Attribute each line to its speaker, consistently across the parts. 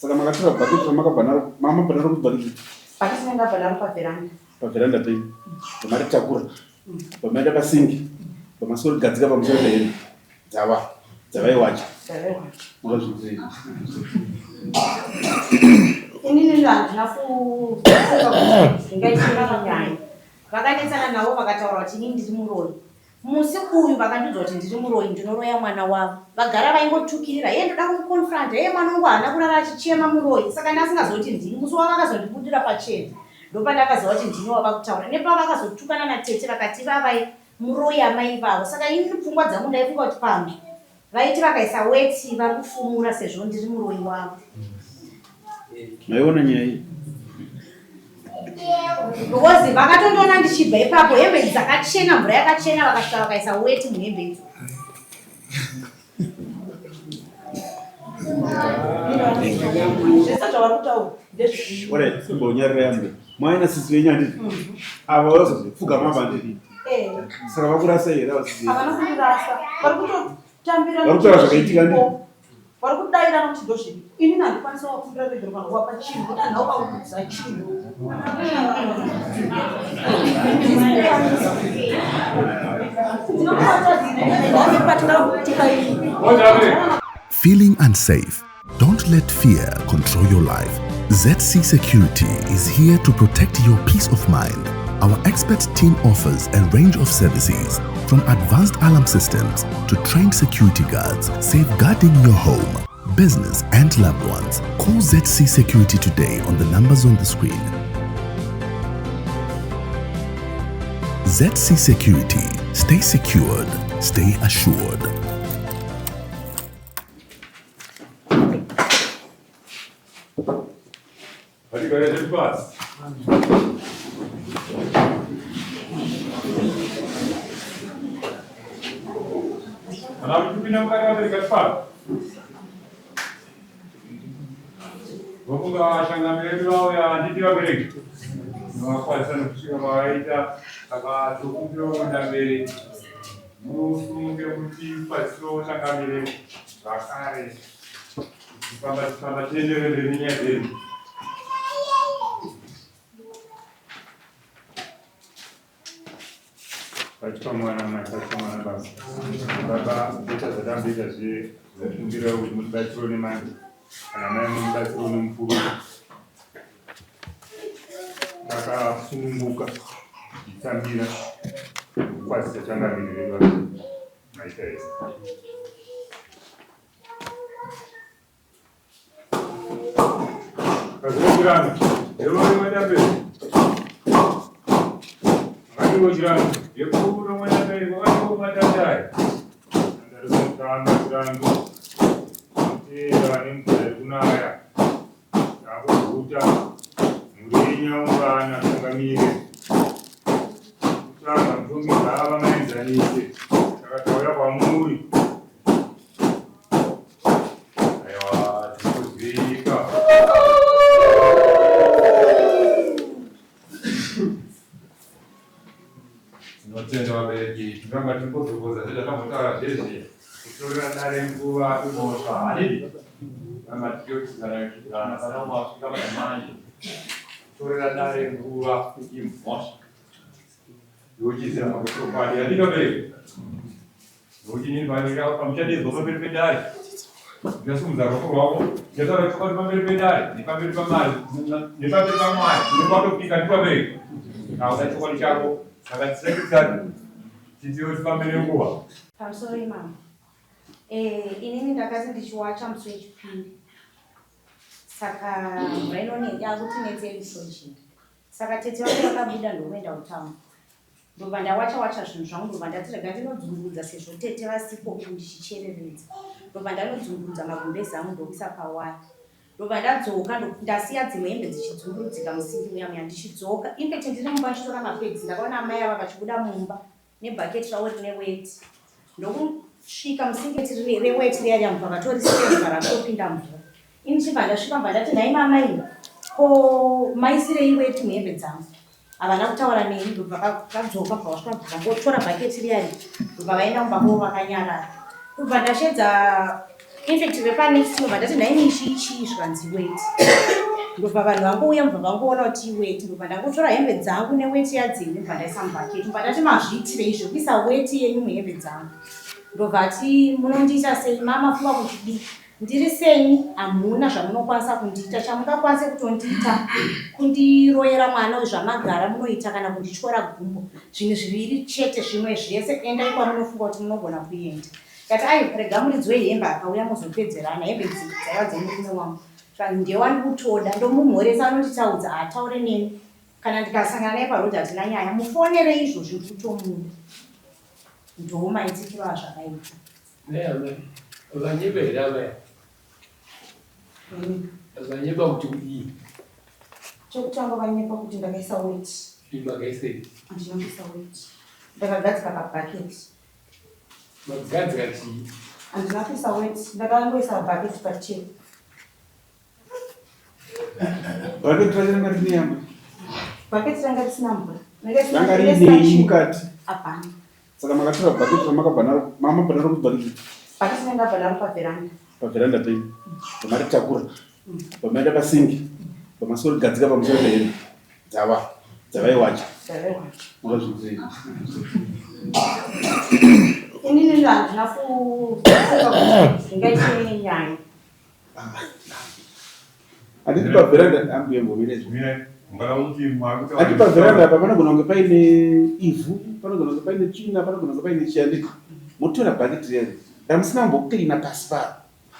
Speaker 1: Saka makatora bhaketi ramakabva naro, mamabva naro kubhaketi?
Speaker 2: Bhaketi ndakabva naro paveranda.
Speaker 1: Paveranda penyu. Pamaritakura. Pamaenda pasingi. Pamasoro gadzika pamusoro pehembe dzava dzavaiwacha.
Speaker 2: Dzavaiwacha.
Speaker 1: Makazviitei?
Speaker 2: Inini handina kufunga kuti zvingaitira nyaya. Vakanetsana navo vakataura kuti inini ndiri muroyi. Musi uyu vakandiudza kuti ndiri muroyi ndinoroya mwana wavo. Vagara vaingotukirira hee ndoda kumuconfronta hee mwana wangu haana kurara achichema muroyi saka ndasingazivi kuti ndini. Musi wavakazondibudira pachena ndopandakaziva kuti ndini wavakutaura. Nepavakazotukana natete vakati ivavai muroyi amai ivavo saka ini pfungwa dzangu ndaifunga kuti pamwe vaiti vakaisa weti vari kufumura sezvo ndiri muroyi wavo.
Speaker 1: Maiona nyaya iyi?
Speaker 2: Because vakatondiona ndichibva ipapo hembe idzi dzakachena mvura yakachena vakasvika vakaisa weti muhembe idzo.
Speaker 3: Zvese zvavari kutaura ndezve.
Speaker 1: Alright, simbonyarira yambo. Mwaina sisi venyu handiti? Ava vazopfugama apa handiti?
Speaker 3: Eh.
Speaker 1: Saka vakurasa here ava sisi?
Speaker 3: Havana kundirasa. Vari kutotambira.
Speaker 1: Vari kutaura zvakaitika handiti?
Speaker 3: Vari kudaira nokuti ndozviripo. Inini handikwanisa kuvakumbira regero kana kuvapa chinhu nokuti handina kuvaudza chinhu.
Speaker 4: Feeling unsafe? Don't let fear control your life. ZC Security is here to protect your peace of mind. Our expert team offers a range of services from advanced alarm systems to trained security guards, safeguarding your home, business, and loved ones. Call ZC Security today on the numbers on the screen. ZC Security. Stay secured, stay assured.
Speaker 5: Ngatigare zvedu pasi. Kana muchipinda mukati vabereka tifambe. Vokunga vashangamiri vedu vauya handiti vabereki. Novakwanisa nokusvika kwavaita saka tokumbira kuenda mberi. Musununguke kuti kwazisiwo changamire zvakare. Famba famba tienderere mberi nenyaya dzedu. Pachipa mwana mai, pachipa mwana baba. Baba beta zvatamboita zviye zvakumbira kuti mutibatsiro nemai kana mai mutibatsiro nemukuru. Takasununguka tichitambira kukwazisa changamire vedu maita ese. Kazokirana, yevore madambe. Makatiwo chirango, yekuro mwanambe, wakatiwo madambe. Andarikutamba chirango. Tera nemvura iri kunaya. Takuguta. Mhuri yenyu yaungana changamire. Kutsvaga mutongi gava maenzanise. Saka tauya kwamuri. Aiwa, tirikuzvika. Tinotenda vabereki, tinoramba tiringodzokodza zvezvatambotaura zvezve kutorera dare nguva imhosva handidi ramba tichiotidzana kidzana pana umwe asvika pana manje kutorera dare nguva imhosva yochizira pakuchokwadi handidi vabereki Nokuti inini pamuchadedzwa pamberi pedare, ndichasimudza ruoko rwako, ndichataura chokwadi pamberi pedare, nepamberi pamari, nepamberi paMwari, unenge watopika ndipamberi. Taura chokwadi chako, saka tisakidzane, titiwe tifambe nenguva.
Speaker 2: Pamusoro imama. Eh, inini ndakati ndichiwacha musi wechipiri. Saka mvura inone yakutinetsei musi wechina. Saka tete vangu vakabuda ndokuenda kutown. Ndobva ndawacha wacha zvinhu zvangu ndobva ndati rega ndinodzungurudza sezvo tete vasipo uku ndichichereredza. Ndobva ndanodzungurudza magumbezi angu ndokuisa pawaya. Ndobva ndadzoka ndasiya dzimwe hembe dzichidzungurudzika musingi muya muya ndichidzoka. Infact ndiri mumba ndichitora mapegs ndakaona amai ava vachibuda mumba nebucket ravo rine weti. Ndokusvika musingi reweti riya riya mubva vatorisiya rakutopinda mvura. Ini ndichibva ndasvika mubva ndati nhai mama imi ko maisirei weti muhembe dzangu. Havana kutaura neni ndobva vadzoka bva vasvika bva vangotora bhaketi riya riya ndobva vaenda kumba kwavo vakanyarara. Ndobva ndashedza Infact vepanext ndobva ndati nhaimi ichi ichii zvikanzi weti. Ndobva vanhu vangouya mubva vangoona kuti iweti ndobva ndangotora hembe dzangu neweti yadzenyu ndobva ndaisa mubhaketi ndobva ndati mazviitirei zvekuisa weti yenyu muhembe dzangu. Ndobva ati munondiita sei mama funga kuti dii Ndiri seni hamuna zvamunokwanisa kundiita chamungakwanise kutondiita kundiroyera mwana uyu zvamagara munoita kana kundityora gumbo zvinhu zviviri chete zvimwe zvese endai kwamunofunga kuti munogona kuenda ndati ai rega muridzi wehembe akauya mozopedzerana hembe idzi dzaiva dzemurume wangu zvanzi ndiye wandikutoda ndomumhoresa anonditaudza haataure neni kana ndikasangana naye paroad hatina nyaya mufonere izvozvi ndikutomuda ndomaitikiro azvakaita
Speaker 6: Vanyepa here avaya? Vanyepa kuti kudii?
Speaker 3: Chekutanga vanyepa kuti ndakaisa weti.
Speaker 6: Makaisei?
Speaker 3: Handina kuisa weti. Ndakagadzika kabhaketi.
Speaker 6: Magadzika chii?
Speaker 3: Handina kuisa weti. Ndakangoisa bhaketi pachair.
Speaker 1: Bhaketi racho ranga rine yambo.
Speaker 3: Bhaketi ranga risina mvura.
Speaker 1: Ranga riinei mukati?
Speaker 3: Hapana.
Speaker 1: Saka makatora bhaketi ramakabva naro, mamabva naro kubhaketi?
Speaker 3: Bhaketi randabva naro paveranda.
Speaker 1: Paveranda penyu. Pamaritakura. Pamaenda pasingi. Pamasoro gadzika pamusoro pehembe. Dzava. Dzavaiwacha.
Speaker 3: Dzavaiwacha.
Speaker 1: Makazvidzei.
Speaker 3: Inini handina kufunga kuti zvingaite nyaya.
Speaker 1: Handiti paveranda ambuye mbomire izvo. Handiti paveranda apa panogona kunge paine ivhu, panogona kunge paine tsvina, panogona kunge paine chiya handiti. Motora bhaketi riya ramusina kumbocleana pasi paro.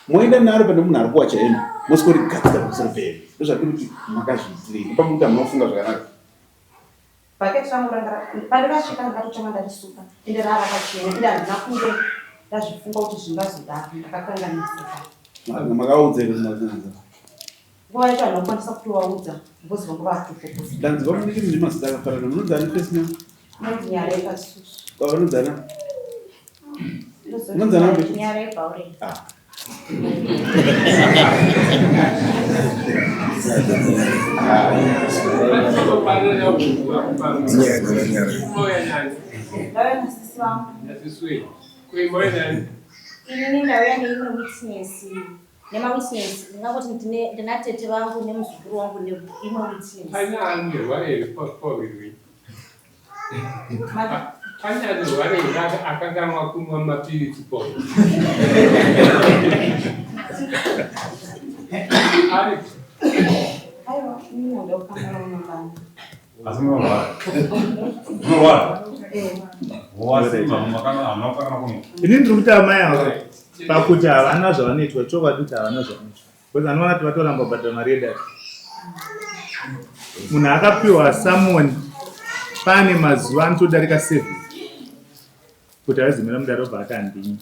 Speaker 1: Moenda naro pane munhu ari kuwacha hembe, mosworigadzika pamusoro pehembe. Ndozvatiri kuti makazviitirei. Ipapo kuti hamuna kufunga zvakanaka.
Speaker 3: Bhaketi rangu ranga pandakasvika ndakatotanga ndarisuka ende rava rakachena ende handina kunge ndazvifunga kuti zvingazodaro ndakakanganisa.
Speaker 1: Makaudza here kuti makanganisa?
Speaker 3: Nguva yacho handina kukwanisa kutovaudza because vanga vakutofokosa.
Speaker 1: Ndanzwa munenge mune mazita akafanana. Munonzi ani first name?
Speaker 3: Munonzi Nyarai Kasusu.
Speaker 1: Kwa vanonzi ana? Munonzi ana mbe?
Speaker 2: Nyarai Baure.
Speaker 1: Ah.
Speaker 2: Inini ndauya neimwe witness nemawitness ndingangoti ndina tete vangu nemuzukuru wangu neimwe witness.
Speaker 6: Pane anorwara here pawirwei? Pane anorwara here akanganwa kunwa mapiritsi po? Ari
Speaker 3: Aiwa, inini handida kukanganwa mangwana.
Speaker 5: Asi munorwara? Munorwara?
Speaker 3: Eh.
Speaker 5: Wasimba hamuna kukanganwa kunwa.
Speaker 7: Ini ndiri kuti amai ava pakuti havana zvavanoitwa chokwadi kuti havana zvavanoitwa because anoona kuti vatoramba kubhadhara mari yedare. Munhu akapiwa summon pane mazuva anotodarika 7 kuti aizomira mudare obva ati handinyi.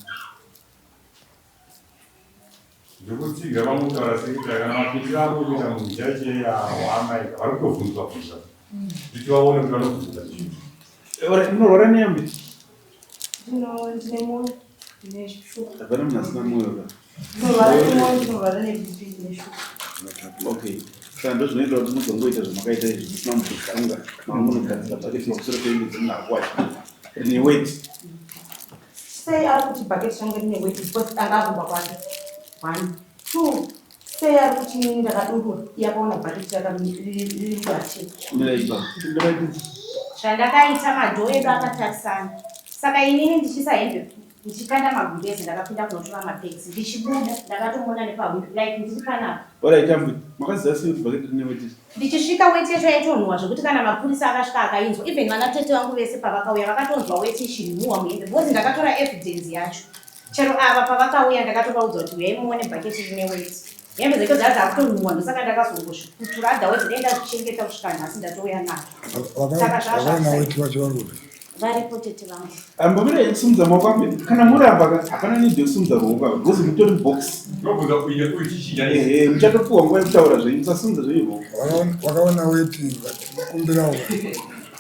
Speaker 5: Ndikutsigira vamutaura sekuti kana mapindiro ako kuita munhu chaiche waamai vari kutobvunzwa bvunza kuti vaone kuti vanobvunza chii.
Speaker 1: Munorwara neyambi?
Speaker 3: Ndine mwoyo, ndine shuga.
Speaker 1: Hapana munhu asina mwoyo ka.
Speaker 3: Ndinorwara nemwoyo, ndinorwara neBP, ndine shuga.
Speaker 1: Okay. Saka ndozvinoita kuti muzongoita zvamakaita izvi musina kumbofunga mamunogadzira bhaketi pamusoro pehembe dzemunhu ari kuwacha rine weti.
Speaker 3: Sei ari kuti bhaketi rangu rine weti because anga akumba kwake. One. Two. Sei ari kuti inini ndakadurura iye akaona bhaketi riri mubati.
Speaker 1: Mira ipapo.
Speaker 2: Zvandakaita madhoo edu akatarisana saka inini ndichiisa hembe ndichikanda magumbeze ndakapinda kunotora mapegs ndichibuda ndakatomuona nepahwindo like ndiri panapa.
Speaker 1: Alright ambuya, makaziva sei kuti bhaketi rine weti?
Speaker 2: Ndichisvika weti yacho yaitonhuwa zvekuti kana mapurisa akasvika akainzwa even vana tete vangu vese pavakauya vakatonzwa weti ichinhuwa muhembe because ndakatora evidence yacho. Chero ava pavakauya ndakatovaudza kuti huyai muone bhaketi rine weti. Hembe dzacho dzaa dzakutonhuwa ndosaka ndakazongozvikutura otherwise dai ndazvichengeta kusvika nhasi ndatouya nazvo. Saka
Speaker 8: Vakaona weti vacho vari kupi?
Speaker 2: Varipo tete vangu.
Speaker 1: Ambomira yekusimudza maoko amberi. Kana muramba ka hapana need yekusimudza ruoko apa because mutori mubox.
Speaker 5: Ndobvunza kuita kuchichinja.
Speaker 1: Ehe, muchatopiwa nguva yekutaura zvenyu musasimudza zvenyu ruoko.
Speaker 8: Vakaona weti vachikumbirawo.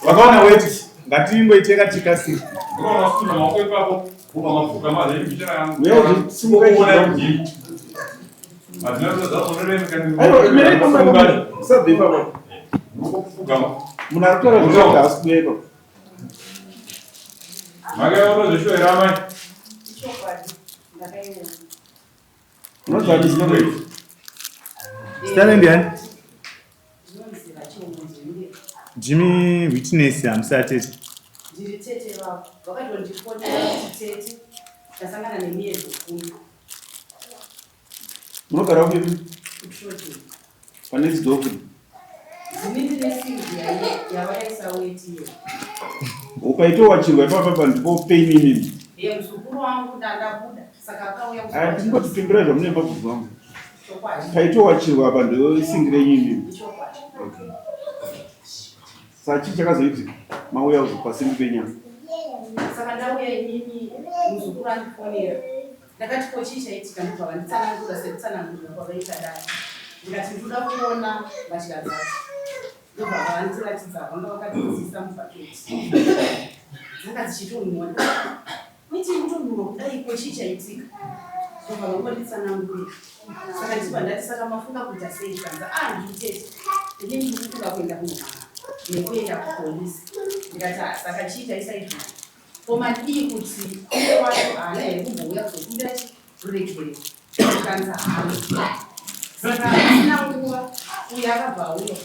Speaker 7: Vakaona weti ngatingoiteka tikasira.
Speaker 5: Unoona kusimudza maoko ipapo wobva mapfugama zvenyu bichara yangu.
Speaker 1: Uye uchisimuka
Speaker 5: Unoona kudii? Hazvina kuzoda
Speaker 1: Aiwa, mirai pamba. Usabve ipapo.
Speaker 5: Ndokupfugama.
Speaker 1: Munhu ari kutaura zvekuti haasi kuuya ipapo.
Speaker 5: Makaona zveshuwa here amai?
Speaker 3: Ichokwadi ndakaiona.
Speaker 1: Unonzi zita renyu?
Speaker 7: Zita renyu ndiani? Jimmy Witness hamusati tete.
Speaker 3: Ndiri tete vavo. Vakatondifonera kuti tete tasangana nemiedzo kuno.
Speaker 1: Munogara kupi?
Speaker 3: KuTrotting.
Speaker 1: Pane zidofu.
Speaker 3: Ndini ndine singi yavakaisa weti iyo.
Speaker 1: Ukaitowachirwa ipapa pa ndipo pain inini.
Speaker 3: Ndiye muzukuru wangu ndandabuda saka akauya
Speaker 1: Aya tingotipindura zvamunenge mabvunzwa wangu.
Speaker 3: Chokwadi.
Speaker 1: Paitowachirwa apa ndosingi renyu inini.
Speaker 3: Chokwadi.
Speaker 1: Okay. Saka chii chakazoitika? Mauya kuzopa singi penyama.
Speaker 3: Saka ndauya inini muzukuru andifonera. Ndakati ko chii chaitika ndobva vanditsanangura sekutsanangurira kwavaita dai. Ndikati ndinoda kuona mbatya dzacho. Ndobva vandiratidza vanga vakatidzisa mubhaketi. Dzanga dzichitonhuwa. Kuiti kutonhuwa kudai ko chii chaitika? Ndobva vangonditsanangurira. Saka ndibva ndati saka mafunga kuita sei zvanza ah nditete. Inini ndiri kufunga kuenda kunomhanga nekuenda kupolisi. Ndikati ah saka chii chaisa izvozvo? Ko madii kuti iye wacho haana here kumbouya kuzokumbira ruregerero? Zvikanzi haana. Saka pasina nguva uyo akabva auya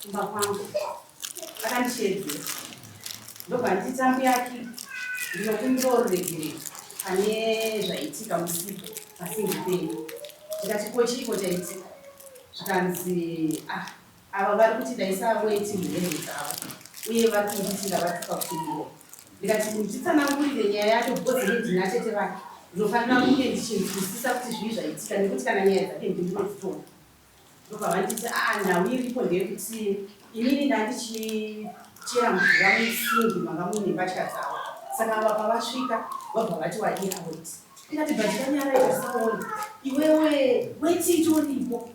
Speaker 3: kumba kwangu akandisheedzera ndobva nditi ambuya Akili ndinokumbirawo ruregerero pane zvaitika musipo pasingi penyu. Ndikati ko chiiko chaitika? Zvikanzi ah Ava vari kuti ndaisa weti muhembe dzavo uye vari kunditi ndavatuka kudiwa. Ndikati nditsanangurire nyaya yacho because ini ndina tete vake ndinofanira kunge ndichinzwisisa kuti zvii zvaitika nekuti kana nyaya dzake ndini ndinodzitonga. Ndobva vanditi aa nhau iripo ndeyekuti inini ndandichichera mvura musingi manga muine mbatya dzavo saka ava pavasvika vabva vati wadira weti. Ndikati but kanyara ikasaona iwewe weti itoripo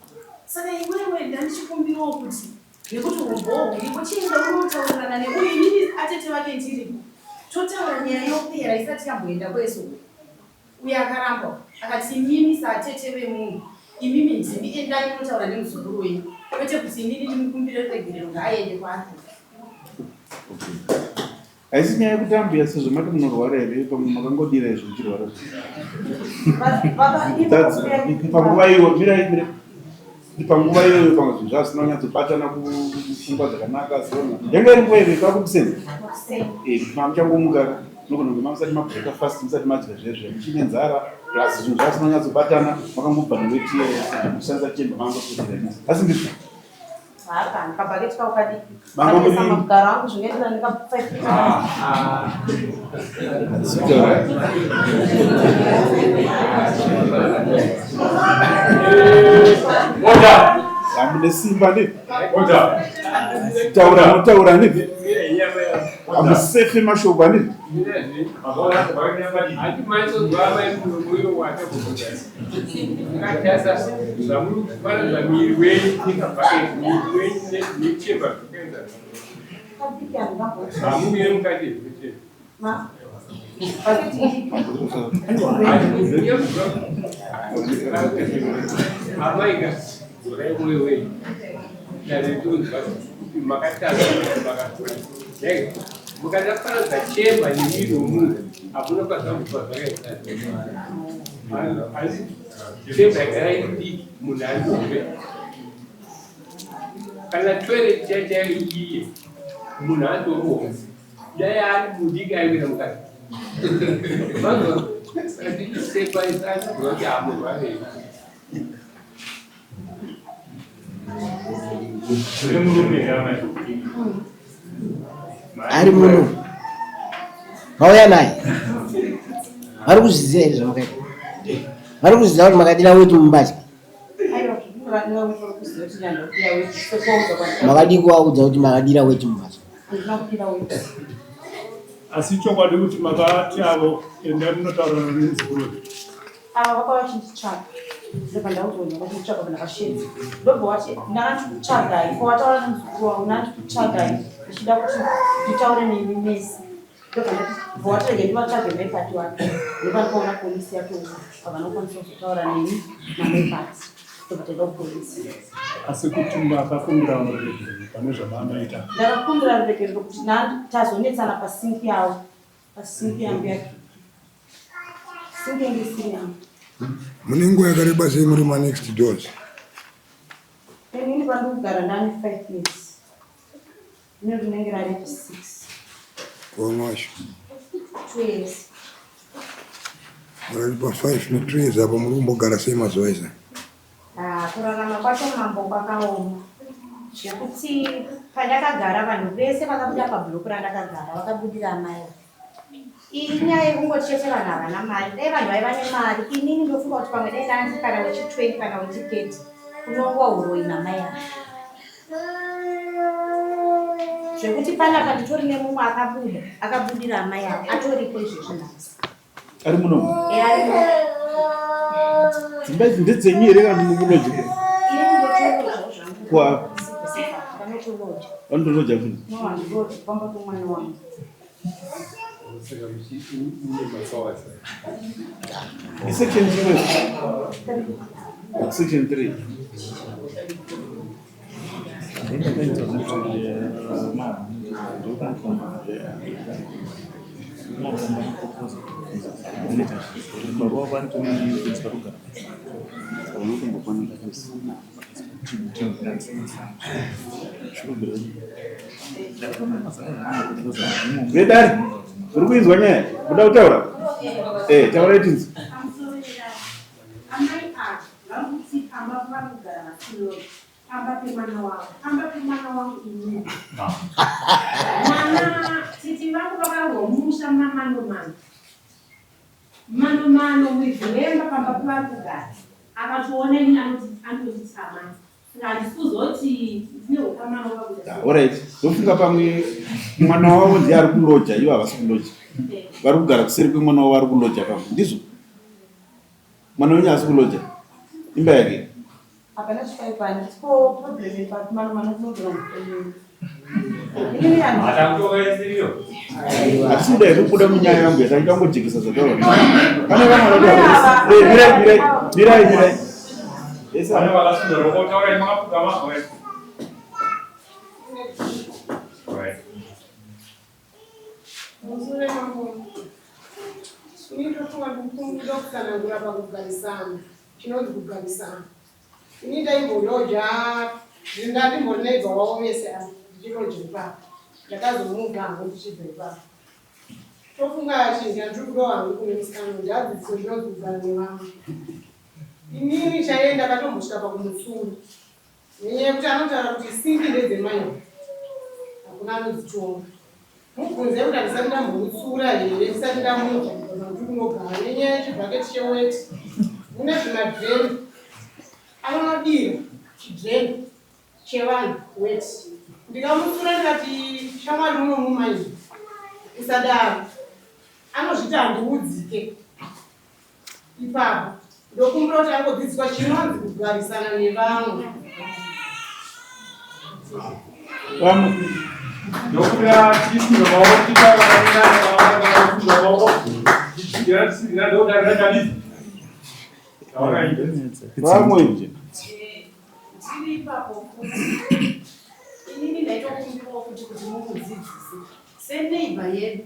Speaker 3: saka iwewe ndandichikumbirawo kuti nekuti umbowo huripo chienda unotaurirana neuyu inini atete vake ndiripo totaura nyaya yopera isati yamboenda kwese uko uye akaramba akati imimi saatete vemunhu imimi ndimi endai munotaura nemuzukuru wenyu kwete kuti inini ndimukumbire ruregerero ngaaende kwaari
Speaker 1: Okay. Haisi nyaya yekuti ambuya sezvo mati munorwara here pamwe makangodira izvo muchirwara panguva iyo mirai mirai panguva iyoyo pamwe zvinhu zvasina kunyatsobatana kupfungwa dzakanaka zona yanga iri nguva iri kwakukuseni eh, mamuchangomuka nogona kunge mamusati mabreaka fast musati madya zvezve muchine nzara plus zvinhu zvasina kunyatsobatana makangobva neweti kushandisa chemba mangosodira asi ndizvo
Speaker 3: Hapana, kabhaketi kako kadiki.
Speaker 1: Mama muri-
Speaker 3: Kanoisa magaro angu zvinoenderana neka 5 liters.
Speaker 5: Order!
Speaker 1: Hamune simba ndi
Speaker 5: Order!
Speaker 1: taura motaura ndi hamusefi mashoko anditi
Speaker 6: Mukadaparadza chemba nemiri wemunhu hakuna kwazvambobva zvakaita. Asi chemba yagara iri diki munhu ari hombe. Kana toilet chaiyo chaiyo iye munhu atori hombe. Dai ari mudiki aiwira mukati. Vanhu tichisepa asi kuti hamurware.
Speaker 9: Ari muno vauya naye vari kuzviziva here zvamakaita vari kuzviziva kuti makadira weti mumbatya makadii kuvaudza kuti makadira weti mumbatya
Speaker 10: Asi chokwadi kuti makati avo endai munotaurana nemuzukuru wedu.
Speaker 3: Ava vaka vachinditsvaga ndobva ndaudzwa nyaya vachinditsvaga bva ndakashedza ndobva wati ndandikutsvagai ko wataura nemuzukuru wangu ndandikutsvagai ndichida kuti nditaure nemi mese ndobva ndati bva wati rege ndivatsvage maipati wake ndobva ndikaona polisi yatouya pavanokwanisa kuzotaura neni namaipati ndobva taenda kupolisi.
Speaker 10: Asi kuti makakumbira ruregerero pane zvamamaita?
Speaker 3: Ndakakumbira ruregerero kuti tazonetsana pasinki yavo pasinki yangu yake sinki yangu isiri yangu.
Speaker 8: Mune nguva yakareba sei muri manext doors?
Speaker 2: Inini pandikugara ndane 5 years. Ine rinenge rari 6.
Speaker 8: Vamwe vacho?
Speaker 2: 2 years.
Speaker 8: Murari pa 5 ne 2 years apa muri kumbogara sei mazuva ese?
Speaker 2: Ah, kurarama kwacho mambo kwakaoma zvekuti pandakagara vanhu vese vakabuda pabhuloku randakagara vakabudira amai. Iyi inyaya yekungoti chete vanhu havana mari. Dai vanhu vaiva nemari inini ndofunga kuti pamwe dai ndandiri kana wechi 20 kana wechi 30 unongwa huroyi namai ava. Zvekuti panapa nditori nemumwe akabuda akabudira amai ava atoripo izvezvi nhasi.
Speaker 1: Ari muno?
Speaker 2: Eh, ari muno.
Speaker 1: Dzimba idzi ndedzenyu here kana mukuloja?
Speaker 2: Ini ndotoloja zvangu.
Speaker 1: Kwa?
Speaker 2: Vanotoloja.
Speaker 1: Vanotoloja kuno?
Speaker 3: No, handiloji pamba pemwana wangu.
Speaker 1: Section chimwe. Section 3. Vedare, uri kuinzwa nyaya? Kuda kutaura? Eh, taura itinzi.
Speaker 3: Amai ava vari kuti pamba pavari kugara vasinori pamba pemwana wavo, pamba pemwana wangu inini. Mwana titi vangu vakarwa musha muna mano mano mano mano muridzi wemba pamba pavari kugara akatoona ini anoti anotitsamani saka handisi kuzoti ndine ukama navo pakuita
Speaker 1: Alright, ndofunga pamwe mwana wavo ndiye ari kuloja, ivo havasi kuloja. Vari kugara kuseri kwemwana wavo ari kuloja pamwe. Ndizvo? Mwana wenyu haasi kuloja. Imba yake.
Speaker 3: Hapana chikaipa, handisi ko problem iri papi mano mano kunogona inini hanzi
Speaker 1: Hatisi kuda here kubuda munyaya yangu yataita kungojekesa zvataura. Pane vamwe vanoda. Eh, mirai, mirai, mirai, mirai. Esa.
Speaker 5: Pane vakasunda ruoko, taurai makapfugama. Alright. Alright.
Speaker 11: Musure mambo. Ini ndofunga ndikuda kutsanangura pakugarisana. Chinonzi kugarisana. Ini ndaimboloja ndindandimbori neighbor wavo vese asi ndichiloja ipapo. Ndakazomuvha hangu ndichibva ipapo. Tofunga chinhu chandiri kudawo hangu kune musikana uyu ndadzidziswe zvinonzi kugara nevamwe. Inini chaiye ndakatombosvika pakumutsura. Nenyaya yekuti anotaura kuti simbi ndedzemai hakuna anodzitonga. Mubvunze kuti handisati ndambomutsura here ndisati ndamuka kuti kunogara nenyaya yechibhaketi cheweti mune zvimadreni anonodira chidreni chevanhu weti ndikamutsura ndikati shamwari munomumai usadaro anozviti handiudzike Ipapo ndokumbira kuti angodzidziswa chinonzi kugarisana nevamwe.
Speaker 1: Vamwe.
Speaker 5: Ndokumbira tiisirwe maoko tichitaura vamwe maoko tichigira tisigira ndokudarira kabisa. Taurai.
Speaker 1: Vamwe.
Speaker 3: Ndiri ipapo futi. Inini ndaitokumbirawo futi kuti mumudzidzise seneighbor yedu.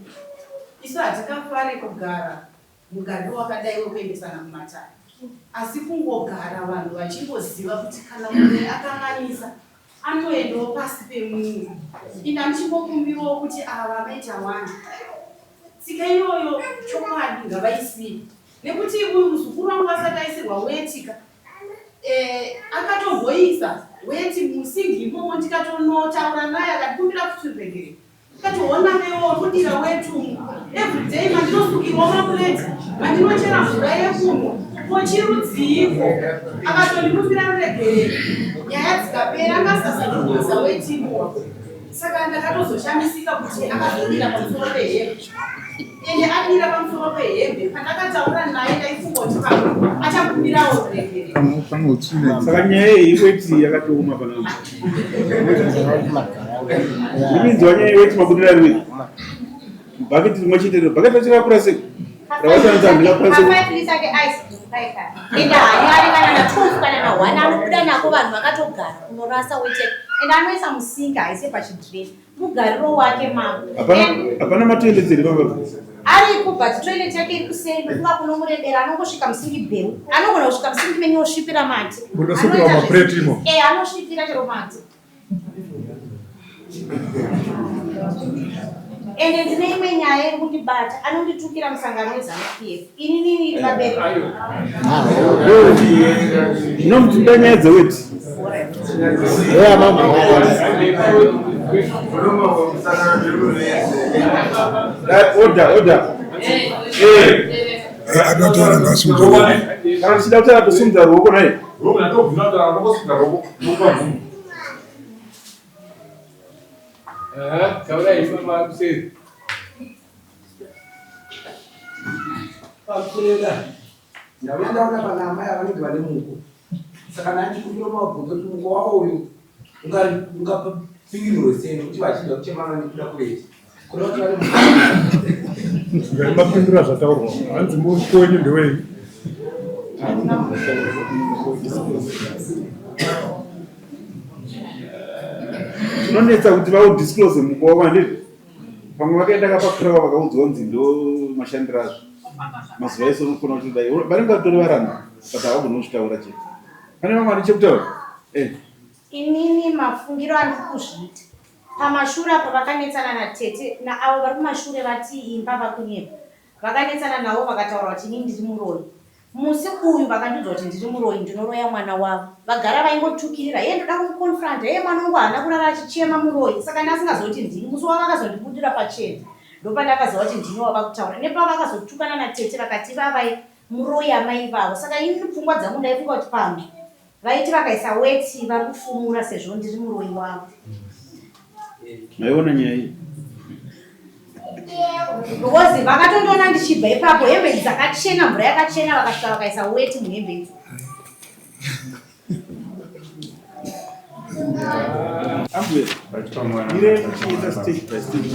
Speaker 3: Isu hatingafare kugara Mugariro wakadai wekuendesana kumatare asi kungogara vanhu vachingoziva kuti kana mumwe akanganisa anoendawo pasi pemumwe. Inda ndichingokumbirawo kuti ava vamaita wani tsika iyoyo chokwadi ngavaisiye nekuti uyu muzukuru wangu asati aisirwa wetika eh, akatomboisa weti musingi imomo ndikatonotaura naye akatikumbira kuti ruregerero Ndikati hona newo kudira wetu everyday mandinosukirwa mapureti mandinochera mvura yekunwa ko chirudziiko akatondikumbira ruregerero nyaya dzikapera akasasa wetimo saka ndakatozoshamisika kuti akazodira pamusoro pehembe ende adira pamusoro pehembe pandakataura naye ndaifunga kuti pamwe achakumbirawo ruregerero
Speaker 1: Saka nyaya iyi weti yakatooma panapa. Ndinzwa nyaya yeweti mabudira rimwe. Bhaketi rimwe chete rino. Bhaketi racho rakakura sei? Rawachanza handina kukwanisa.
Speaker 2: Pa 5 liter ke ice kai kai. Enda hari ari kana na 12 kana na 1 anobuda nako vanhu vakatogara. kunorasa weti yake and anoisa musinga haise pachidreni mugariro wake mambo.
Speaker 1: Hapana matoilet here baba?
Speaker 2: Ariko but toilet yake iri kuseri ndofunga kunomurebera anongosvika musingi bheu. Anogona kusvika musingi menyu osvipira mate.
Speaker 5: Munosukira mapureti imo.
Speaker 2: Eh anosvipira chero mate. Ende ndine imwe nyaya iri kundibata anonditukira musangano weZanu PF. Inini vabereki.
Speaker 1: Ndinomutinda nyaya dzeweti. Order, order.
Speaker 8: Anotaura ngasimudza ruoko.
Speaker 1: Kana tichida kutaura tosimudza ruoko nhai.
Speaker 12: Pakurera ndauya ndaona pana amai avanenge vane muko saka ndandikumbira mabvunzo kuti muko wavo uyu ungapingirirwe sei nekuti vazhinji vakuchemana nekuda kuweti kuda kuti vane muko.
Speaker 10: Mapindura zvataurwa hanzi muko wenyu ndewei?
Speaker 1: Zvinonetsa kuti vaudisclose muko wavo handizvo? Pamwe vakaenda kapakurawa vakaudzwa kunzi ndo mashandiro azvo mazuva ese unofona kuti dai vanenge vatori varanda but havagoni kuzvitaura chete. Pane vamwe vane chekutaura? Eh.
Speaker 2: Inini mafungiro andiri kuzviita pamashure apo vakanetsana natete naavo vari kumashure vati imba vakunyepa Vakanetsana navo vakataura kuti inini ndiri muroyi. Musi uyu vakandiudza kuti ndiri muroyi ndinoroya mwana wavo. Vagara vaingotukirira hee ndoda kumuconfronta hee mwana wangu haana kurara achichema muroyi saka ndasingazivi kuti ndini. Musi wavakazondibudira pachena ndopandakaziva kuti ndini wavakutaura. Nepavakazotukana natete vakati ivavai muroyi amai ivavo saka inini pfungwa dzangu ndaifunga kuti pamwe Vaiti vakaisa weti vari kufumura sezvo ndiri muroyi wavo.
Speaker 1: Maiona nyaya iyi?
Speaker 2: Because vakatondiona ndichibva ipapo hembe idzi dzakachena mvura yakachena vakasvika vakaisa weti muhembe idzi.
Speaker 1: Ambuya, mirai muchiita stage by stage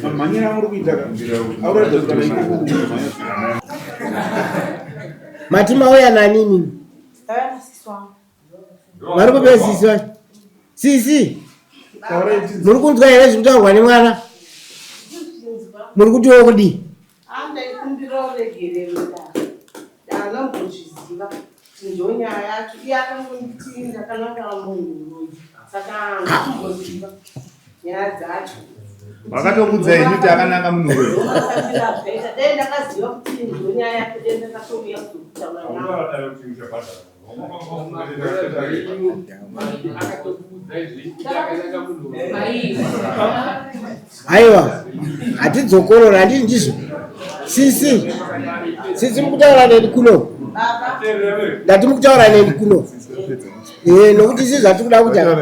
Speaker 1: mamhanyira amuri kuita ka auratidza kuti kana ikoko kumhanya.
Speaker 9: Mati mauya nani imimi? Vari kupe sisi vacho. Sisi. Muri kunzwa here zviri kutaurwa nemwana? Muri kutiwo kudii?
Speaker 11: Ndaikumbira uregerero ndanombozviziva kuti ndonyaya yacho iye akangonditi ndakananga munhu uyu saka handimboziva nyaya dzacho.
Speaker 7: Vakatokuudza henyu kuti akananga munhu uyu.
Speaker 11: Dai ndakaziva kuti ndonyaya yacho dai ndakatouya kuzokutaura nawo.
Speaker 9: Aiwa, hatidzokorora handiti ndizvo? Sisi, sisi mukutaura neni kuno. Ndati mukutaura neni kuno. Eh, nokuti isi zvatiri kuda kuita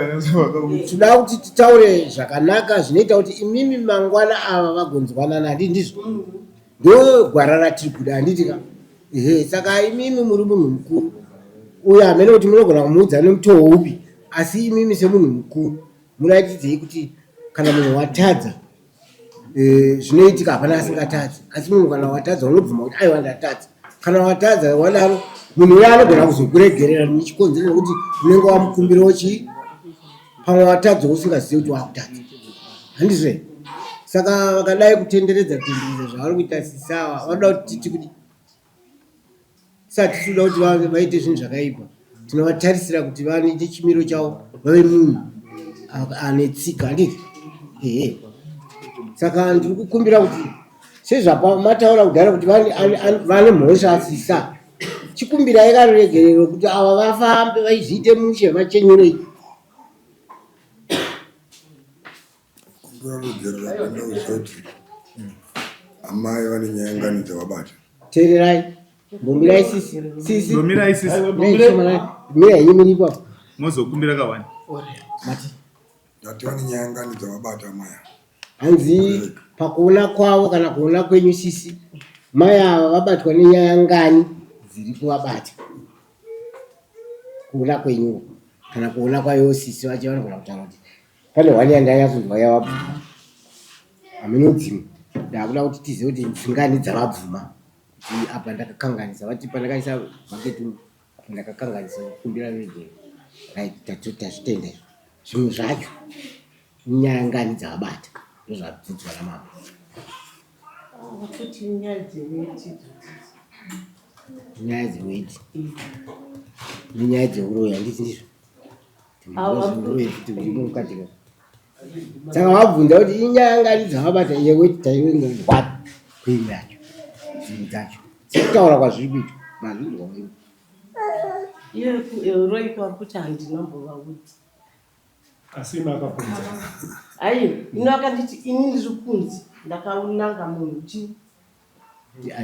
Speaker 9: tinoda kuti titaure zvakanaka zvinoita kuti imimi mangwana ava vagonzwanana handiti ndizvo? Ndo gwara ratiri kuda handiti ka? Ehe, saka imimi muri munhu mukuru uyo hamene kuti munogona kumuudza nemutoo upi asi imimi semunhu mukuru muratidzei kuti kana munhu watadza eh, zvinoitika hapana asingatadzi asi munhu kana watadza unobvuma kuti aiwa ndatadza kana watadza wadaro munhu uya anogona kuzokuregerera nechikonzero nekuti unenge wamukumbirawo chii pamwe watadza usingazivi kuti wakutadza handizvo here saka vakadai kutenderedza tenderedza zvavari kuita sisawa vanoda kuti titi kuti Saka tinoda kuti vaite zvinhu zvakaipa, tinovatarisira kuti vaite chimiro chavo vave munhu ane tsika, handiti? Ehe. Saka ndiri kukumbira kuti sezvamataura kudhara kuti vane mhosva asisa, chikumbirai karuregerero kuti ava vafambe vaizviite mushe vachenyurei.
Speaker 8: Kumbira ruregerero kuenda kuzoti amai vane nyaya ngani dzavabata.
Speaker 9: Teererai. Mbomirai sisi. Sisi.
Speaker 7: Mbomirai sisi.
Speaker 9: Mirai henyu muri ipapo.
Speaker 7: Mozokumbira kawani.
Speaker 9: Mati.
Speaker 8: Ndati vane nyaya ngani dzavabata amai.
Speaker 9: Hanzi pakuona kwavo kana kuona kwenyu sisi mai ava vabatwa nenyaya ngani dziri kuvabata. Kuona kwenyu kana kuona kwayo sisi vacho vanogona kutaura kuti Pane one yandanyatsonzwa yavabvuma hameno dzimwe ndakuda kuti tizive kuti dzingani dzavabvuma kuti apa ndakakanganisa vati pandakaisa bucket apa ndakakanganisa kukumbira regerero. Right, tazvitenda izvo. Zvimwe zvacho inyaya ngani dzavabata ndozvabvunzwa namambo.
Speaker 11: Kuti nyaya dzeweti
Speaker 9: Nyaya dzeweti nenyaya dzeuroyi handiti ndizvo? Uroyi futi urimo mukati ka. Saka vabvunza kuti inyaya ngani dzavabata yeweti taiwenga wapi kuimwe yacho dzimwe dzacho sekutaura kwazviri kuitwa mazvinzwa wewe.
Speaker 11: Iyo uroyi kwauri kuti handina mbovaudza.
Speaker 10: Asi imi akabvunza.
Speaker 11: Ayi, ino akanditi ini ndiri kunzi ndakaunanga munhu chi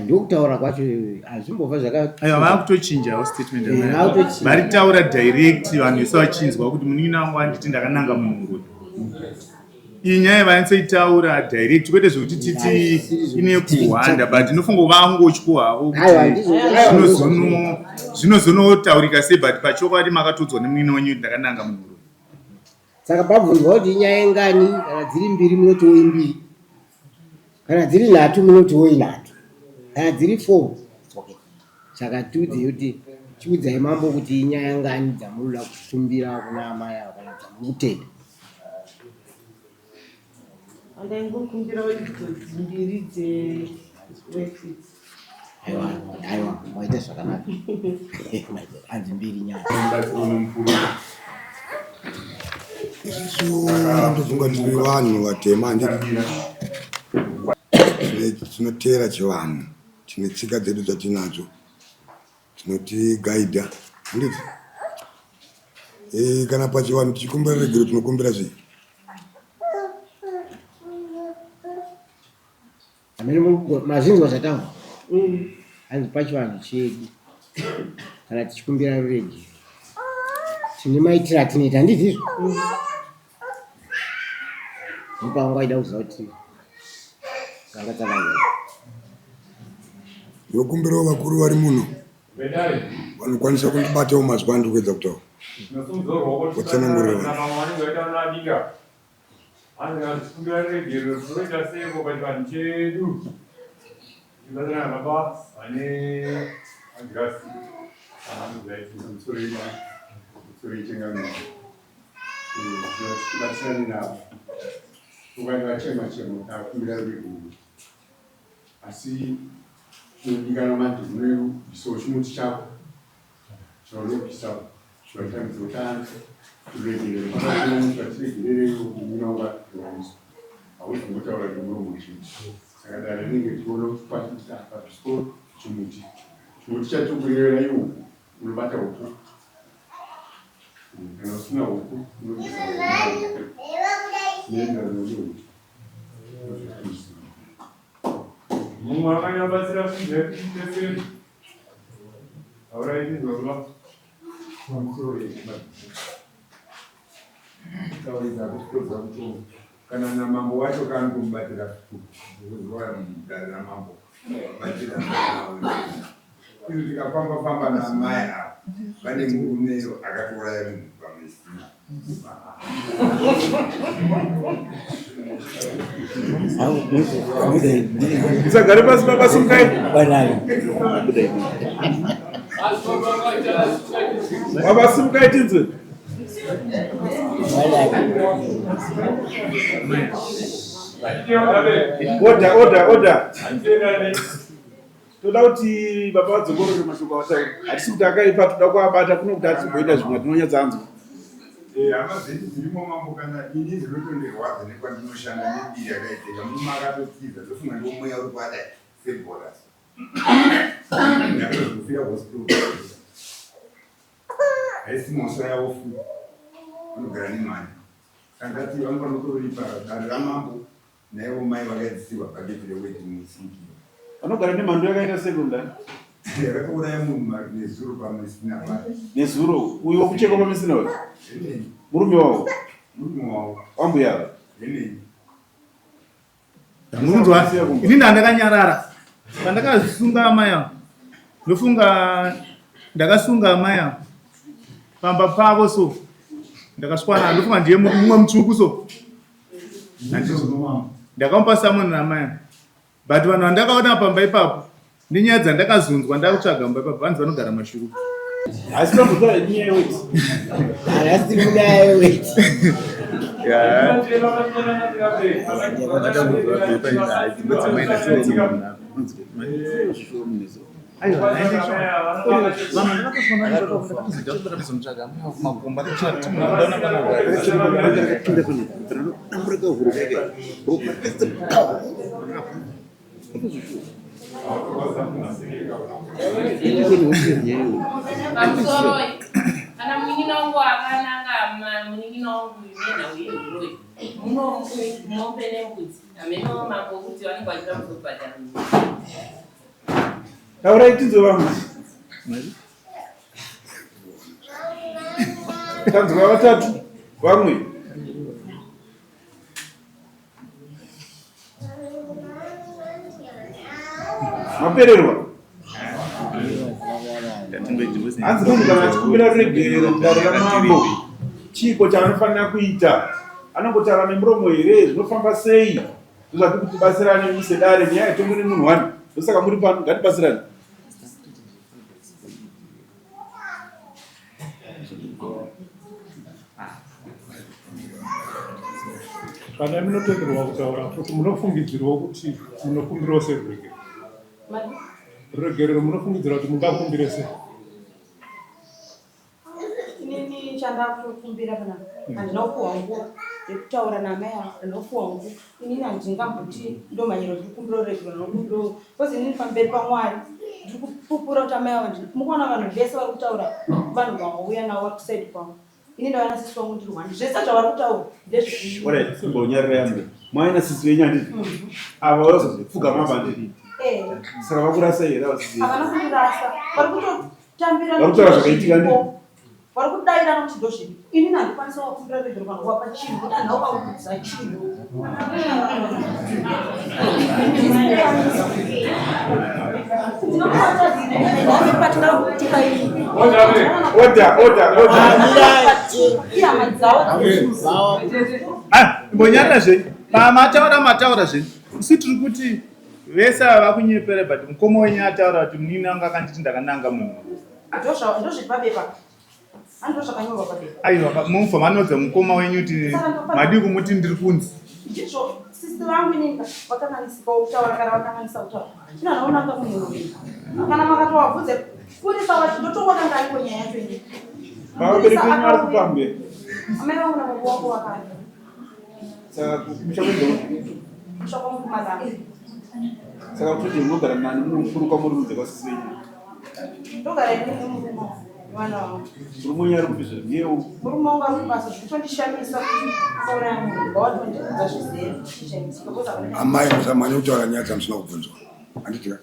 Speaker 9: Ndokutaura kwacho hazvimbova zvaka
Speaker 7: Aiwa vakutochinjawo statement
Speaker 9: Eh,
Speaker 7: yamai.
Speaker 9: vakutochinja.
Speaker 7: Varitaura direct vanhu vese vachinzwa kuti munin'ina wangu anditi ndakananga munhu uroyi. Iyi nyaya vanyatsoitaura direct kwete zvekuti titi ine kuhwanda but inofunga vangotyo havo
Speaker 9: Aiwa,
Speaker 7: kuti
Speaker 9: ndizvo.
Speaker 7: zvinozonotaurika sei but pachokwadi makatodzwa nemunin'ina wenyu kuti ndakananga munhu uroyi.
Speaker 9: Saka pabvunzwa kuti inyaya ingani, kana dziri mbiri munotiwo imbiri, kana dziri nhatu munotiwo inhatu, kana dziri four it's okay. Saka tiudzei kuti chiudzai mambo kuti inyaya ngani dzamunoda kukumbira kuna amai ava kana dzamuri kutenda.
Speaker 11: Andaingokumbirawo idzo dzimbiri dzeweti.
Speaker 9: Aiwa, aiwa, maita zvakanaka. Hanzi mbiri nyaya.
Speaker 8: Isusu ndofunga tiri vanhu vatema handiti tinoteera chivanhu tine tsika dzedu dzatinadzo dzinotigaidha handiti eh, kana pachivanhu tichikumbira regero tinokumbira zvii
Speaker 9: Amene mazvinzwa zvataura hanzi pachivanhu chedu kana tichikumbira ruregero tine maitiro atinoita handiti izvo ndipo vanga vaida kuziva kuti vanga tsanangura
Speaker 8: Ndokumbirawo vakuru vari muno vanokwanisa kundibatawo mazwi andiri kuedza kutaura kutsanangurira vanhu.
Speaker 5: Hanzi kana tichikumbira ruregerero tinoita seiko pachivanhu chedu? Tichibatsirana baba vane magirasi tibatsirane navo chokwadi vachema chema takumbira ruregerero asi chinodikanwa manje unobvisawo chimuti chako chaunobvisa chivatambidza kuti turegerere tiregerereiwo munyonga yowaniswa hauzi kungotaura nemuromo chete saka dare rinenge richiona kuti pachita pabviswa chimuti chimuti chatiri kurevera ihuku unobata huku kana usina huku unobvisa zvinoenderana nehuku Mumwe akanyabatsira zvinhu
Speaker 13: Kana namambo wacho kaangomubatira dare ramambo batira izvo tikafamba famba naamai ava vane murumeyo akatouraya munhu pamesina
Speaker 1: Musagare pasi baba simukai. Baba simukai tinzwe. Order, order, order. Toda kuti baba vadzokorore mashoko avataura. Hatisi kuti akaipa, toda kuabata kuno kuti atimboita zvimwe atinonyatsanzwa.
Speaker 13: Eh, hama dzedu dzirimo mambo kana ini zvinotondirwadza nekwandinoshanda nembiri yakaitika murume akatotiza ndofunga ndiwo mweya uri kuadai sebhora ndakazofira hospital haisi mhosva yavo futi vanogara nemhanya kangati vanofanira kutoripa dare ramambo Naivo mai vakadzidzirwa bhaketi reweti musinki.
Speaker 1: Vanogara nemhando yakaita sei kundani?
Speaker 13: Yakatouraya munhu nezuro pamesina paya.
Speaker 1: Nezuro uyu wekuchekwa pamesina uyu? Murume wavo?
Speaker 13: Murume wavo.
Speaker 1: Wambuya ava?
Speaker 7: Munonzwa ini ndandakanyarara pandakasunga amai ava ndofunga ndakasunga amai ava pamba pavo so ndakaswana ndofunga ndiye mumwe mutsvuku so Ndakamupa summon namai but vanhu vandakaona pamba ipapo nenyaya dzandakazonzwa ndakutsvaga mumba ipapo vanzi vanogara mashuru.
Speaker 1: Asi tombotaura nyaya yeweti.
Speaker 9: Asi tiri kunyaya yeweti.
Speaker 14: Pamusoroi kana munin'ina wangu akananga munin'ina wangu nenhau yehuroyi muno mombe nembudzi hameno mambo kuti vanenge vachida kuzobhadhara.
Speaker 1: Taurai tinzwe vamwe. Tanzwa vatatu vamwe. Mapererwa. Hanzi munhu kana achikumbira ruregerero kudare ramambo chiiko chaanofanira kuita? Anongotaura nemuromo here? Zvinofamba sei? Ndozvati kuti tibatsirane muse dare nyaya haitongwi nemunhu one. Ndosaka muri pano ngatibatsirane.
Speaker 10: Kana munotenderwa kutaura futi munofungidzirwa kuti munokumbirawo sei ruregerero? Ruregerero munofungidzira kuti mungakumbire sei?
Speaker 3: Inini chandakukumbira pana handina kupuwa nguva yekutaura naamai ava, handina kupuwa nguva. Inini handingamboti ndomhanyira kuti ndikumbira ruregerero ndinokumbira because inini pamberi paMwari ndiri kupupura kuti amai ava mukuona vanhu vese vari kutaura vanhu vauya navo vari kusaidi kwavo. Ini ndauya nasisi wangu ndiri one zvese zvavari kutaura
Speaker 1: ndezvekunyarira mwaina nasisi venyu handiti mhm. ava vazopfugama apa handiti eh. saka vakurasa here
Speaker 3: avasisi havana kundirasa vari kutotambira
Speaker 1: vari kutaura zvakaitika ndii
Speaker 3: vari kudaira nokuti ndozviripo inini handikwanisa wakumbira regero kana kuwapa chinhu nokuti handina kuvaudza chinhu
Speaker 7: Mbonyarira zvenyu pamataura mataura zvenyu isu tiri kuti vese ava vakunyepera but mukoma wenyu ataura kuti munini wangu akanditi ndakananga munhu
Speaker 3: ndozviri pabepa andozvakanyorwa pabepa
Speaker 7: aiwa mubva manoudza mukoma wenyu kuti madii kumuti ndiri kunzi
Speaker 3: ndizvo sisi vangu inini vakanganisikawo kutaura kana vakanganisa kutaura ino anaonanga munhu uyu kana makatowabvunze purisa wacho ndotoona ngariko nyaya yacho ini
Speaker 1: vabereki venyu vari kupambe
Speaker 3: amai vangu nababa wangu vakati
Speaker 1: saka kumusha kwenyu
Speaker 3: musha kwangu kumalanga
Speaker 1: saka kutoti munogara nani mukuru kwamuri kunze kwasisi venyu
Speaker 3: ndogara ini nemurume mwana wangu
Speaker 1: murume wenyu ari kupi zve ndiyewo
Speaker 3: murume wangu ari kubasa zvikutondishamisa kuti akauraya munhu ngawatondiudza zvizere chichaitika because havana
Speaker 8: Amai musamhanye kutaura nyaya dzamusina kubvunzwa. Handiti ka?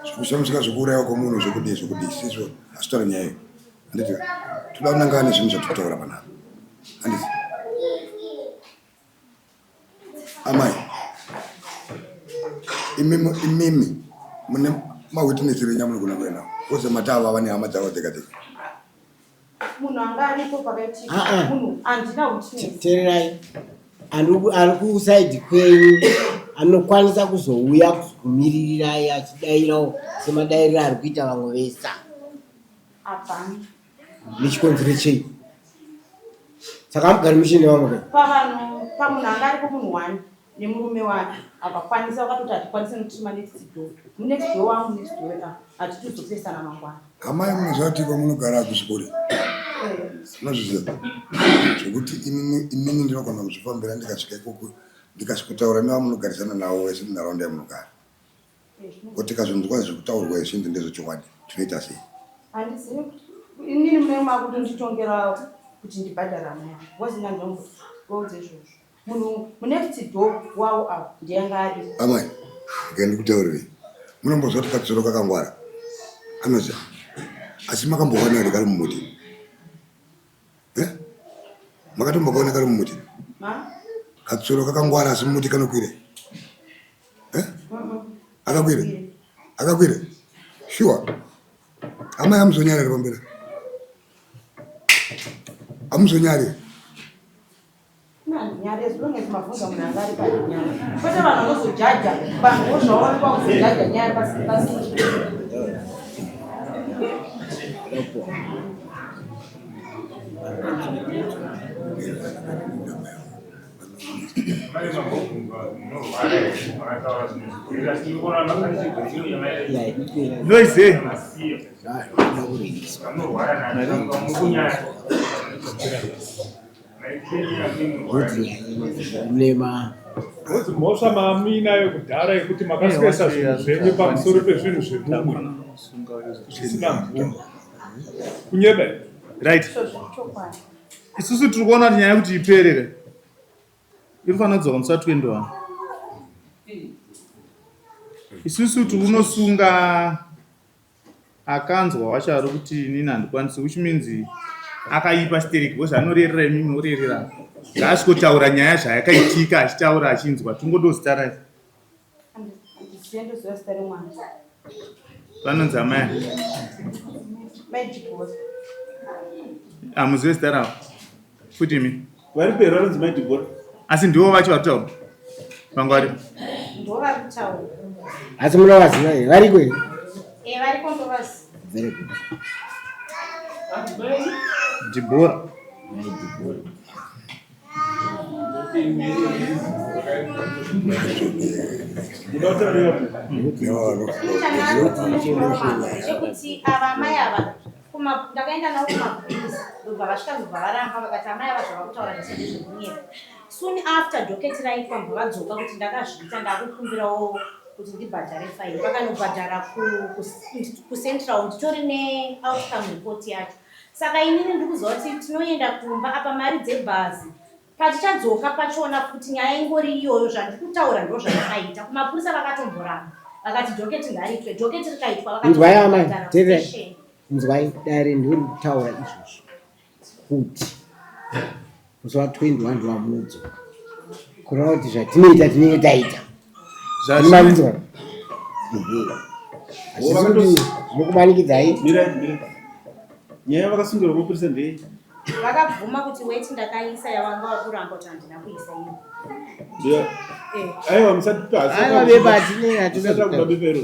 Speaker 8: Zvekushamisika zvekuuraiwa kwemunhu zvekudii zvekudii sizvo asitaura nyaya iyo. Handiti ka? Toda kunangana nezvinhu zvatiri kutaura panapa. Handiti? Amai, imimi imimi mune mawitness renyu amunogona kuenda nawo. Vose matava vane hama dzavo dzega dzega.
Speaker 3: Munhu anga aripo pakaitika
Speaker 9: Ah, ah.
Speaker 3: munhu handina witness.
Speaker 9: Teererai, ari kusaidi kwenyu anokwanisa kuzouya kuzokumiririrai achidairawo semadairiro ari kuita vamwe vese.
Speaker 3: Hapana.
Speaker 9: Nechikonzero chei? Saka hamugari mushe nevamwe kai?
Speaker 3: Pavanhu pamunhu anga aripo munhu one nemurume wake havakwanisa vakatoti hatikwanise nokuti manext door munext door wangu next door wedu hatitozopesana mangwana.
Speaker 8: Amai munoziva kuti kwamunogara hakusi kure. Munozviziva zvekuti inini inini ndinogona kuzvifambira ndikasvika ikoko ndikasvikotaura nevamunogarisana navo vese munharaunda yamunogara. Ko tikazonzwa zvekutaurwa izvi zvinzi ndezvechokwadi tinoita sei?
Speaker 3: Handizivi kuti inini munenge makutonditongera kuti ndibhadhare amai avo because ini handingambovaudza izvozvo. Munhu munext door wavo avo ndiye anga aripo.
Speaker 8: Amai, regai ndikutaurirei. Munombozwa kuti katsuro kakangwara? Anoziva. Asi makambokaona here kari mumuti? Eh? Makatombokaona kari mumuti?
Speaker 3: Ma?
Speaker 8: Katsuro kakangwara asi mumuti kanokwire. Eh? Akakwire? Akakwire? Sure. Amai amuzonyari here pamberi? Amuzonyari?
Speaker 3: Nyari as long as mabvunza munhu anga ari panyaya. Kwete vanhu vanozojaja vanhu vozvaonekwa kuzojaja nyaya pasi pasi.
Speaker 7: Noise.
Speaker 10: Mhosva mamuinayo kudhara yekuti makaswesa zvinhu zvenyu pamusoro pezvinhu zvemumwe zvisina mvumo. Kunyeba.
Speaker 7: Right. Isusu tiri kuona kuti nyaya yekuti iperere iri kufanira kudzoka musi wa 21. Isusu tiri kunosunga akanzwa wacho ari kuti inini handikwanisi which means akaipa stereki because anorerera imimi orerera ngaasvikotaura nyaya zvayakaitika achitaura achinzwa tingodo zita rake vanonzi amai hamuzive zita ravo futi imi
Speaker 1: vari peri vanonzi mai Dibora
Speaker 7: asi ndivo vacho vari kutaura vanga vari
Speaker 2: Ndo vari kutaura.
Speaker 9: Asi munovaziva here? Variko here?
Speaker 2: Eh, variko ndovaziva.
Speaker 9: Very good.
Speaker 7: Dibora.
Speaker 9: Mai Dibora.
Speaker 2: Chekuti ava amai ava ndakaenda navo kumapurisa ndobva vasvika ndobva varamba vakati amai ava zvavakutaura zvese ndezvekunyepa. Soon after docket raitwa ndobva vadzoka kuti ndakazviita ndakukumbirawo kuti ndibhadhare faini. Vakanobhadhara kucentral nditori neoutcome report yacho. Saka inini ndikuziva kuti tinoenda kumba apa mari dzebhazi patichadzoka pachona futi nyaya ingori iyoyo zvandikutaura ndo zvandakaita kumapurisa vakatomboramba vakati dhoketi ngariitwe dhoketi rikaitwa
Speaker 9: Inzwai amai, teerera. Inzwai dare ndiri kutaura izvozvo kuti musi wa 21 ndowamunodzoka kureva kuti zvatinoita tinenge taita. Zvamanzwa. Ehe. Hazvisi kuti mukumanikidzai.
Speaker 1: Mirai, mirai. Nyaya vakasungirwa mapurisa ndei?
Speaker 2: Vakabvuma kuti weti ndakaisa yavanga vakuramba kuti handina kuisa iyo.
Speaker 1: Ndiyo. Aiwa musati
Speaker 9: Aiwa bepa hatinei hatina
Speaker 1: Musati kuda bepa iro.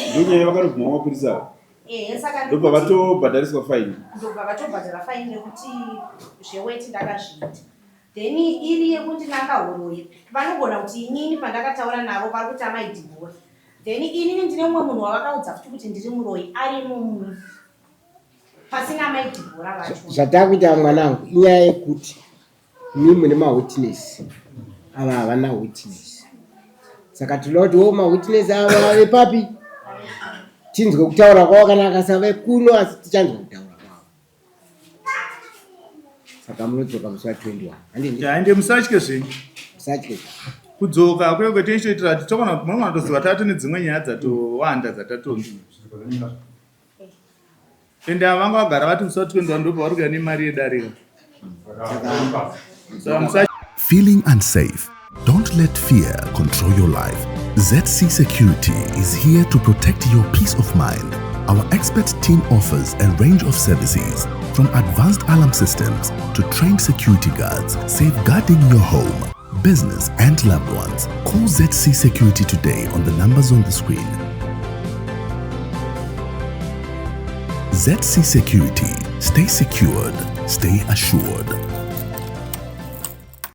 Speaker 1: Ndiyo nyaya vakarobvuma mapurisa.
Speaker 2: Ehe saka
Speaker 1: Ndobva vatobhadhariswa faini.
Speaker 2: Ndobva vatobhadhara faini nekuti zveweti ndakazviita. Then iri yekundinanga huroyi vanogona kuti inini pandakataura navo vari kuti amai Dhibhora. Then inini ndine mumwe munhu wavakaudza futi kuti ndiri muroyi arimo muno. Pasina amai Dhibhora vacho.
Speaker 9: Zvatakuita mwanangu inyaya yekuti imi mune mawitness ava havana witness saka tinoda kuti wo mawitness ava vave papi tinzwe kutaura kwavo kana akasave kuno asi tichanzwa kutaura kwavo saka munodzoka musi wa 21 handiti
Speaker 7: Ende musatye zvenyu.
Speaker 9: Musatye.
Speaker 7: Kudzoka kuye kwetinoitoitira kuti togona munogona kutoziva tato nedzimwe nyaya dzatowanda dzatatonzwa. Ende ava vanga vagara vati musi wa 21 ndobva vari kuuya nemari yedarika. Saka musatye.
Speaker 4: Feeling unsafe? Don't let fear control your life. ZC Security is here to protect your peace of mind. Our expert team offers a range of services from advanced alarm systems to trained security guards, safeguarding your home, business, and loved ones. Call ZC Security today on the numbers on the screen. ZC Security. Stay secured, stay assured.